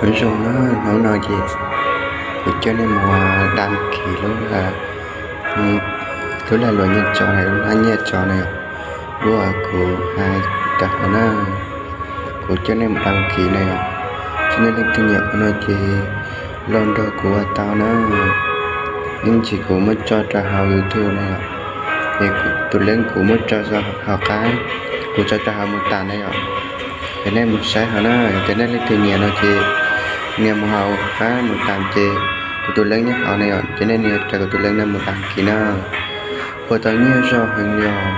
Nyob zoo na, hnub no ces kuv coj nej mus đăng ký lub, lub lag luam nyiaj tso na, lub hnab nyiaj tso na yom. Lub uas kuv hais rau hauv na, kuv coj nej mus đăng ký na yom. Tsis nej leej twg nyiam ua no ces los nrog kuv ua tau na. Ib ntsis kuv muab tso rau hauv YouTube na yom. Es tus link kuv muab tso hauv qab, kuv tso rau hauv mus tas na yom. Ces nej mus saib hauv na, ces nej leej twg nyiam no ces nias mus hauv qab mus tas ces kuv tus link nyob hauv na yom, ces nej nias raws kuv tus link no mus đăng ký na. Ua tau nyiaj zoo heev yom.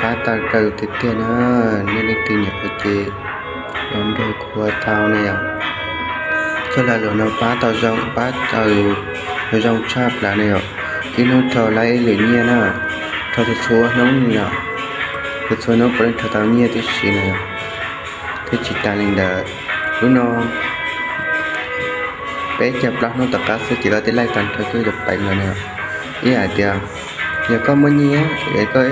Pab tau raws tiag tiag na, nej leej twg nyiam ua ces los nrog kuv ua tau na yom. Txoj lag luam no pab tau zoo, pab tau zoo tshaj plaws na yom. Ib hnub rho laib ib lwm nyiaj na, rho txhua txhua hnub na yom. Txhua txhua hnub puav leej rho tau nyiaj tib si na yom. Thiab tsis tas li ntawd, lub no peb caug plaub hnub tom qab xwb ces koj tib laij tag nrho koj yuav pem lawm na yom. Ib yam tias yog koj muaj nyiaj es koj,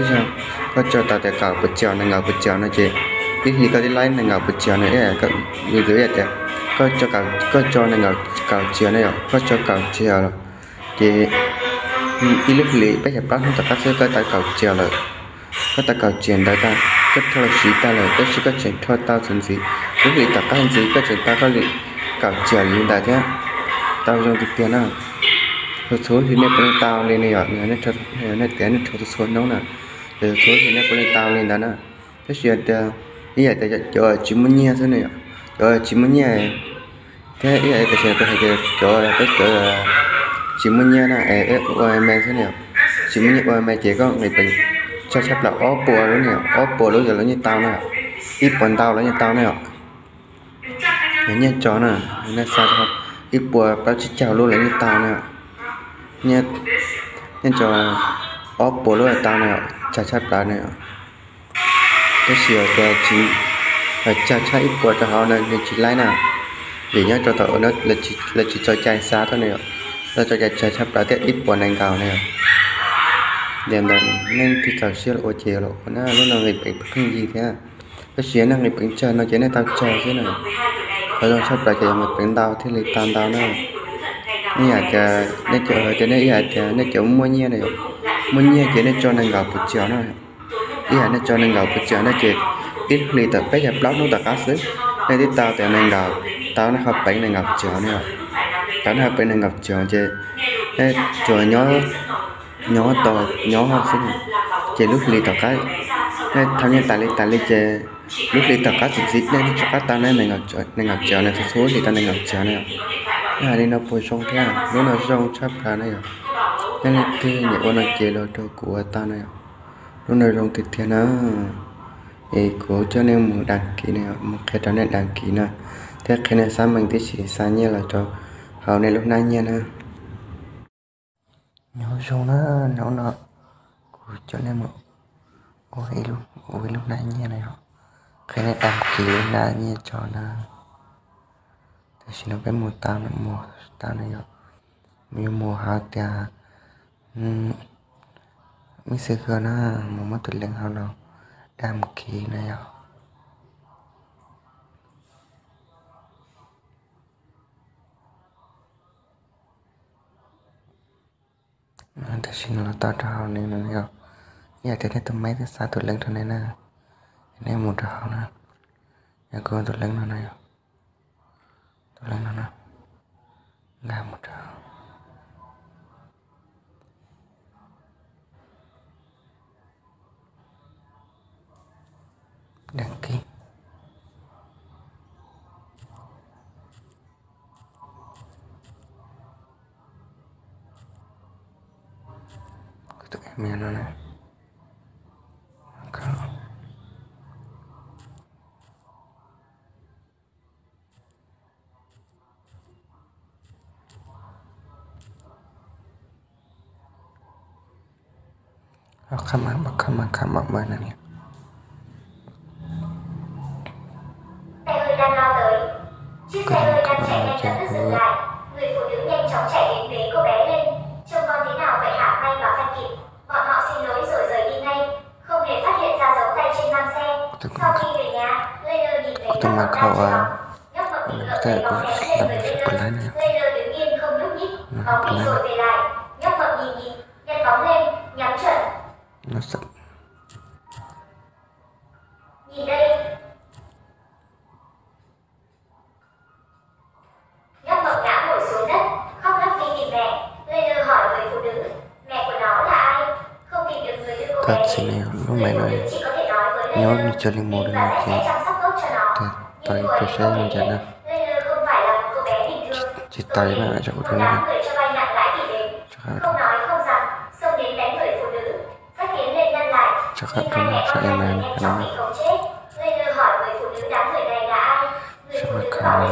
koj tso tau tias kaum pua tsib nees nkaum pua tsib no ces ib hlis koj tib laij nees nkaum pua tsib na. Ib yam tias koj tso nees nkaum, kaum tsib na yom, koj tso kaum tsib lawm ces ib lub hlis peb caug plaub hnub tom qab xwb koj tau kaum tsib lawm. Koj tau kaum tsib ntawd tag, koj rho los siv tag lawm tab sis koj tseem rho tau txuas ntxiv, lub hlis tom qab ntxiv koj tseem tau koj li kaum tsib li ntawd thiab. Tau zoo tiag tiag na. Txhua txhua hli nej puav leej tau li ne yom, nej tias nej rho txhua txhua hnub na, ces txhua hli nej puav leej tau li ntawd na. Tab sis tias ib yam tias cov tsis muaj nyiaj xwb ne yom, cov tsis muaj nyiaj thiab ib yam tias kuv hais tias cov, peb cov tsis muaj nyiaj na, ua me xwb ne yom, tsis muaj nyiaj ua me ces koj nqis peev tsawg tshaj plaws ob puas lub ne yom, ob puas lub yog lawv yeej tau na, ib puas ntau lawv yeej tau na yom. Yog nyiaj tso na, nej xa ib puas plaub tsib caug lub lawv yeej tau na. Nyiaj tso ob puas lub tau na, tsawg tshaj plaws na. Tab sis tias tsawg tshaj ib puas rau hauv no nws tsis laib na, vim nyob rau tom lawv tsis tso cai xa tuaj na yom, lawv tso cai tsawg tshaj plaws thiab ib puas nees nkaum na yom. Yog ntawd nej tsis txaus siab los ua ces los ua na, lub no nqis peev pheej yig thiab. Tab sis yog nej nqis peev tsawg no ces nej tau tsawg xwb na. Qhov zoo tshaj plaws ces yog nqis peev ntau thiaj li tau ntau na. Ib yam tias nej cov, tias nej ib yam tias nej cov muaj nyiaj na yom, muaj nyiaj ces nej tso nees nkaum pua tsib na. Ib yam nej tso nees nkaum pua tsib na ces ib hlis tom peb caug plaub hnub tom qab xwb nej twb tau tias nees nkaum, tau nej ho peev nees nkaum pua tsib na yom. Tau nej ho peev nees nkaum pua tsib ces nej tsuas nyob, nyob tos nyob xwb na. Ces lub hlis tom qab nej thau nyiaj tas li tas li ces lub hlis tom qab txuas ntxiv nej twb rov qab tau nej nees nkaum pua tsib na, txhua txhua hlis tau nees nkaum pua tsib na yom. Nej hais li no puas zoo thiab? Lub no zoo tshaj plaws na yom. Nej leej twg nyiam ua no ces los nrog kuv ua tau na yom. Lub no zoo tiag tiag na. Es kuv coj nej mus đăng ký na, mus qhia rau nej đăng ký na, thiab qhia nej xab meej tib si xa nyiaj los rau hauv nej lub hnab nyiaj na. Nyob zoo na, hnub no kuv coj nej mus ua ib lub hnab nyiaj na yom, qhia nej đăng ký lub hnab nyiaj tso na. Tam sim no peb mus tau, mus tau na yom, yuav mus hauv tias Messenger na, mus muab tus link hauv los đăng ký na yom. Tam sim no los tau rau hauv ne no yom. Ib yam tias nej tus maiv twb xa tus link rau nej na, nej mus rau hauv na, yog kuv tus link no na yom, tus link no na, nkag mus rau đăng ký. Kuv tus email no na. Qhov qab mas, qhov mas, qhov mas ua na. Koj mus qhov mas ua ces kuv Kuv tus mas khau ua. Tab kuv lam seb puas laib na. Puas laib na. Tab sis ne lub maiv no nyob nws cov li mus li no ces tau ib pliag saib zoo cas na. Tsis tau na, rau ua rau na. Rov qab rau na, rau email no na. Rau qab khav na.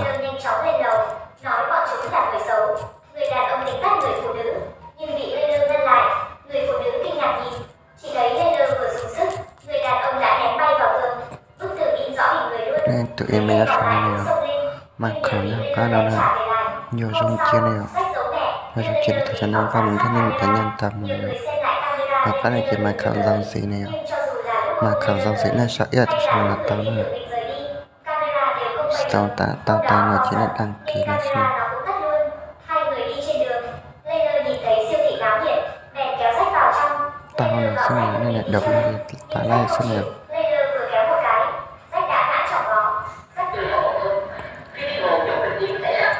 Tus email nyob saum no ne yom, Maiv Khaus nyob qab no na, yog zoo cia ne yom, yog zoo cia ne thaum xyoo no pab mus nrhiav nej mus tas nyiaj tag mus na yom. Hauv qab no ces Maiv Khaus Ntxoov Xiv ne yom, Maiv Khaus Ntxoov Xiv nej sau ib tug sau los tau na. Tau tas no ces nej đăng ký no xwb. Tau no xwb na, nej nias đọc no tas lawm xwb na.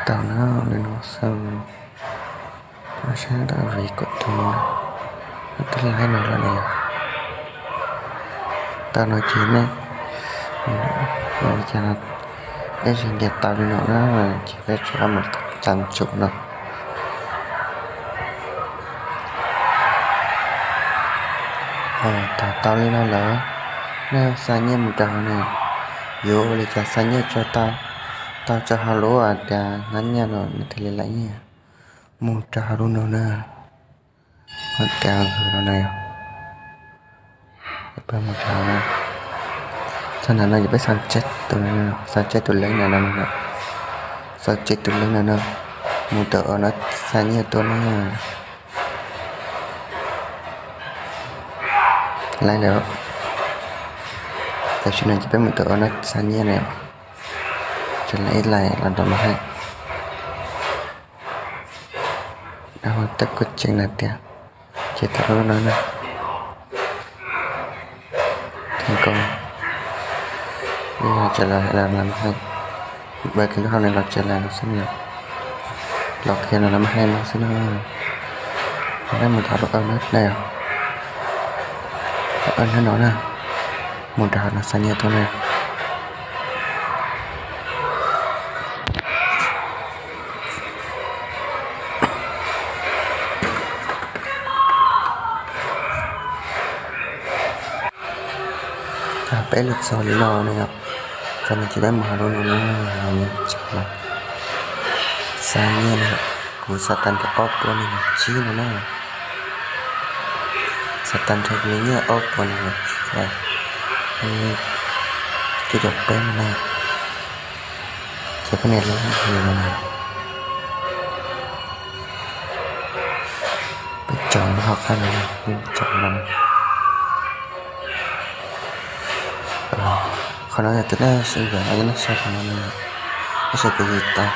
Tau no li no xwb. Saib tab vim kuv tus no twb laib no lawm ne yom. Tau no ces nej, ua cas no, ib zaug nce tau li no na, ces peb rov qab mus txam tsum no. Thaum tau li no lawm, nej xa nyiaj mus rau hauv ne, yuav ua li cas xa nyiaj tso tau, tau tso hauv lub hais tias hnab nyiaj no nws thiaj li laib nyiaj. Mus rau hauv lub no na, hais tias no na yom. Peb mus rau hauv na, txog ntawm no ces peb xa tseg tus, xa tseg tus link ntawm no, xa tseg tus link ntawm no, mus rau no xa nyiaj tuaj na. Laib lawm. Tam sim no ces peb mus rau no xa nyiaj na. Ces laib ib laib los rau Maiv Khaus. Rau hauv tab kuj tseem na tias, ces tau lub no na. Theej Koob, ib yam li Maiv Khaus, npawb kiag lub hauv no los ces lawm no xwb na. Los kiag no los Maiv Khaus no xwb na. Peb mus rau lub aw na, lub aw no na, mus rau hauv no xa nyiaj tuaj na. Peb los txog li no na yom, txog no ces peb mus hauv lub no na, hauv no tso na. Xa nyiaj na, kuv xa tag nrho ob puas nees nkaum tsib no na. Xa tag nrho li nyiaj ob puas nees nkaum cuaj caum peb no na. Ces peb nias lub no na. Peb tso lub hauv qab no, peb tso no. Qhov no yog tus nej xav, nej saib qhov no, nej saib kuv yug tau.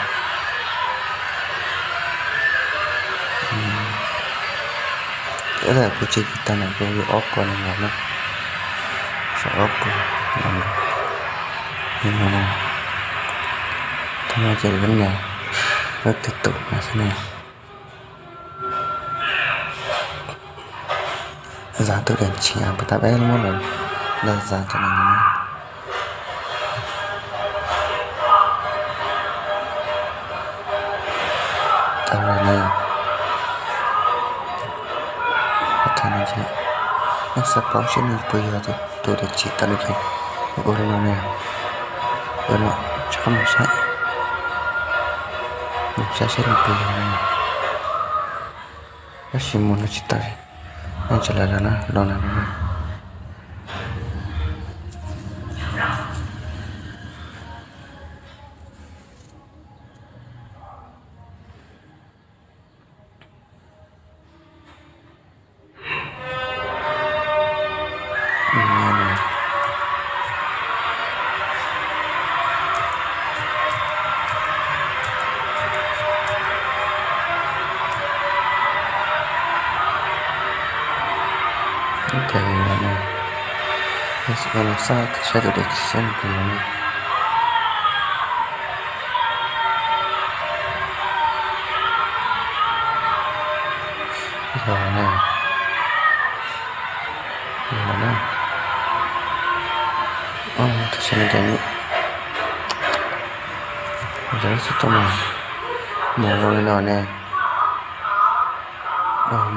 Ib yam kuv tsis yug tau na, kuv yug ob puas nees nkaum na. Saib ob puas nees nkaum. Thaum no ces lawv nias lub twg tus no xwb na. Zam tus diam tsis puas tas peb muab lawv, lawv zam cov no na. Tau lawm na. Thaum no ces nej xav paub seb nws puas yog tus diam tsis tau nws ces ua li no na. Ua no, tsis qab mus saib, mus saib seb nws puas yog na. Tab sis mus no tsis tau, nej tso lawm los na, los na. Ces no, no xav saib tus dej tsis saib nws kws no. Ib hlo na, ib hlo na. Tab sis no ces yog lub xov tooj no mus li no ne.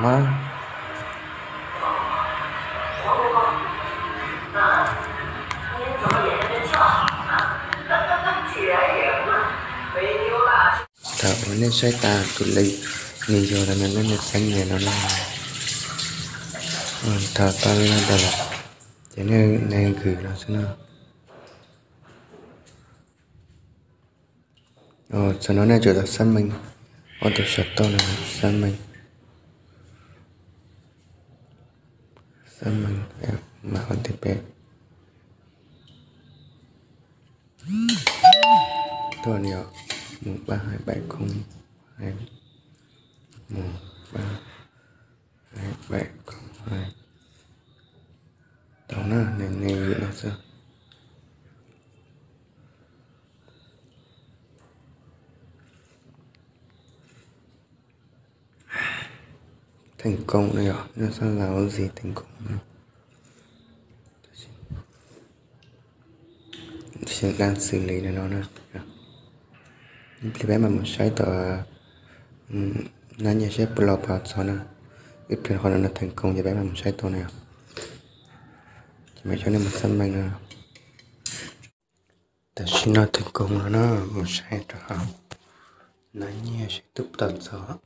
Mas thaum uas nej saib tas tus li nws yog los no nej xab nyias no na. Thaum tau li no tas lawm ces nej nqis los xwb na. Thaum no nej tsum tau xab meej ob tug xov tooj no, xab meej, xab meej, mas O T P tuaj no, một ba hai bảy không, một ba hai bảy không hai. Tau na, nej nqis no xwb. Thành công no yom, nó sẽ là cái gì thành công no. Đang xử lý no no na. Ib pliag peb mam mus saib tau nab nyiaj saib puas los puas txog na. Ib pliag qhov no thành công ces peb mam mus saib tau na. Ces mam coj nej mus xab meej no. Tam sim no thành công lawm na, mus saib rau hauv nab nyiaj saib twb tau txog.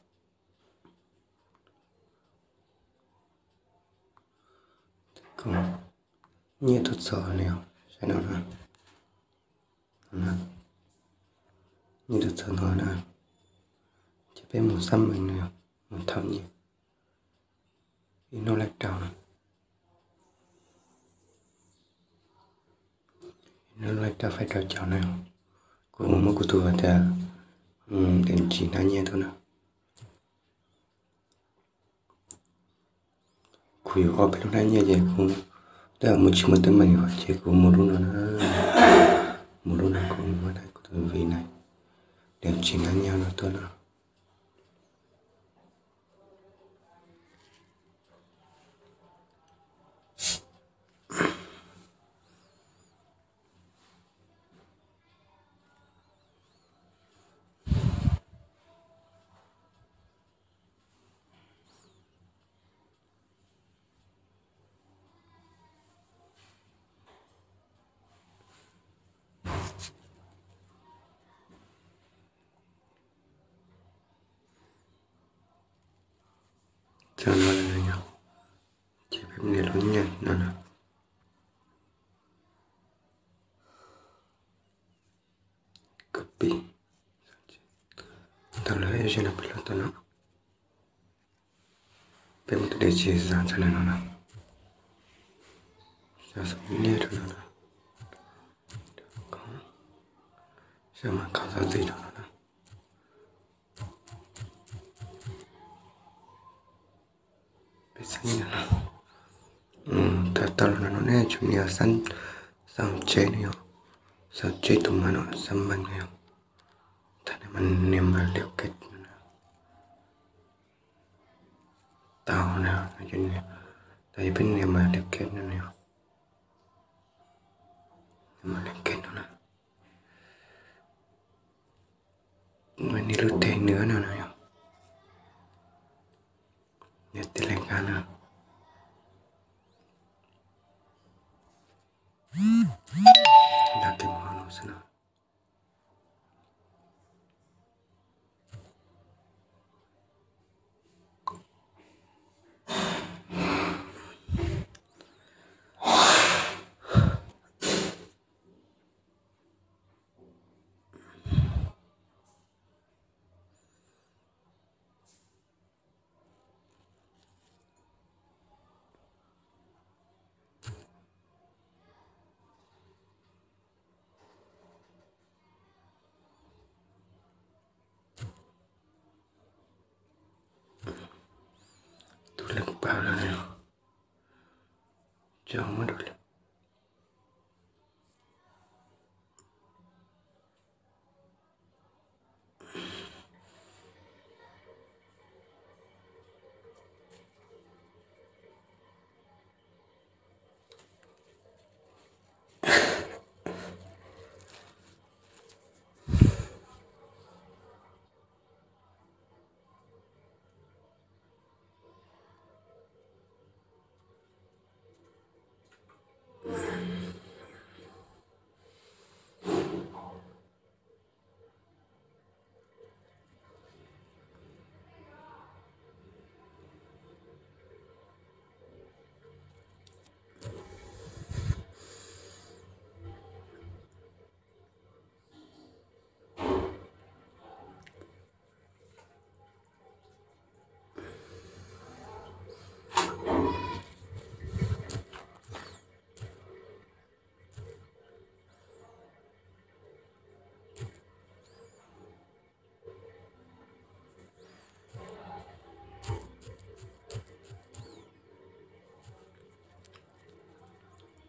Nyiaj twb txog no, saib no na. Nyiaj twb txog no na, ces peb mus xab meej no, mus thauj nyiaj ib hnub laib rau no. Ib hnub laib rau faib rau caum na. Kuv muab kuv tus tias, tias tsis hnab nyiaj tuaj na. Kuv yuav ob peb lub hnab nyiaj ces kuv twb mus tsis muaj teeb meem ces kuv mus lub no na. Mus lub no kuv muab kuv tus vi na, tias tsis hnab nyiaj no tuaj na. Cov no yog, ces peb nias lub nyiaj no na. Copy. Tau lawm, ib zaug no peb los tau no. Peb mus tus dej tsis zam txog no na. Xav xav nyiaj rau no na. Xav mas kho xav txij rau no na. Peb xab nyiaj no, thaum tau los no nej tsum nias xab tseb no yom, xab tseb tus mas no xab meej no yom, thaum nej mas nias mas liam kej no. Tau na, tau yog peb nias mas liam kej no yom, nias mas liam kej no na. Nias lub teg nws no no yom, nias teg le kab no. Dag tes mov no xwb na. Tus leej paub no, Cov muab rau lawm.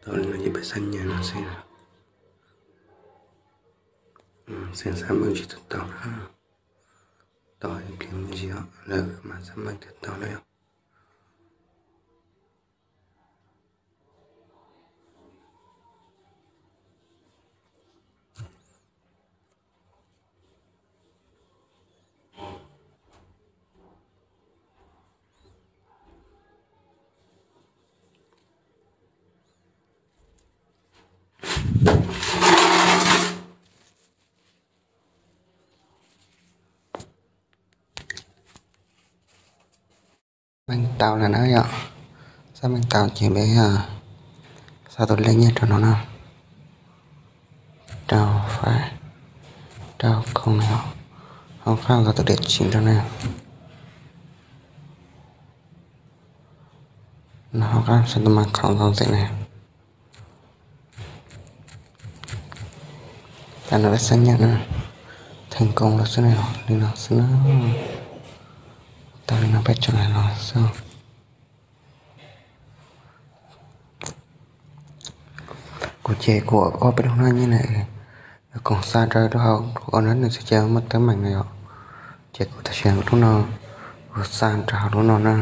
Tau li no ces peb xab nyas no xwb. Xeem xab meej tsis tau tau na. Tau ib pliag me ntsis lawm mas xab meej thiaj tau na yom. Meej tau lawm na yom. Xab meej tau ces peb xa tus lej nyiaj rau no na. Rau fais, rau khoom no, hauv qab xa tus diam tsiv rau na. No hauv qab xa tus mas khoom ntau ntxiv na. Tas no peb xab nyas na, theem koos lawm xwb na, li no xwb na. Tas li no peb tseem hais los xwb. Kuv ces kuv ob peb lub hnab nyiaj na, koom xa rau lub hauv, kuv ob hnab nws txhua ces muaj teeb meem na yom. Ces kuv tam sim kuv lub no, kuv xa rau hauv lub no na.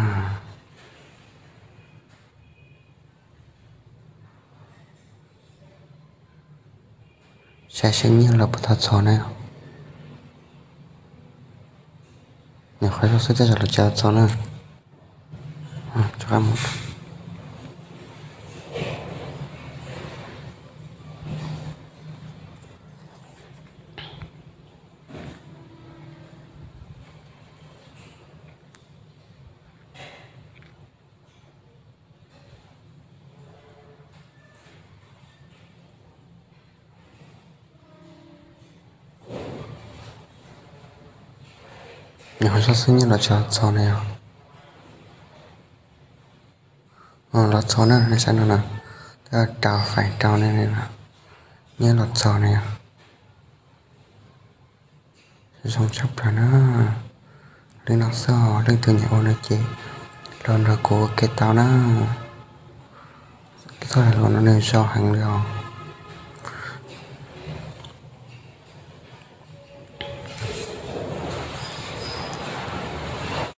Saib seb nyiaj los puas tau txog na. Nws qhov zog xwb tej zaum los tsis tau txog na. Nws qhov zog xwb nyiaj los tsis txog na yom. Los txog na, nej saib no na, twb rau fais rau ne, nyiaj los txog na yom. Zoo tshaj plaws na. Leej no xwb os, leej twg nyiam ua no ces los nrog kuv ua ke tau na. Txoj hais lus no nws zoo heev li os.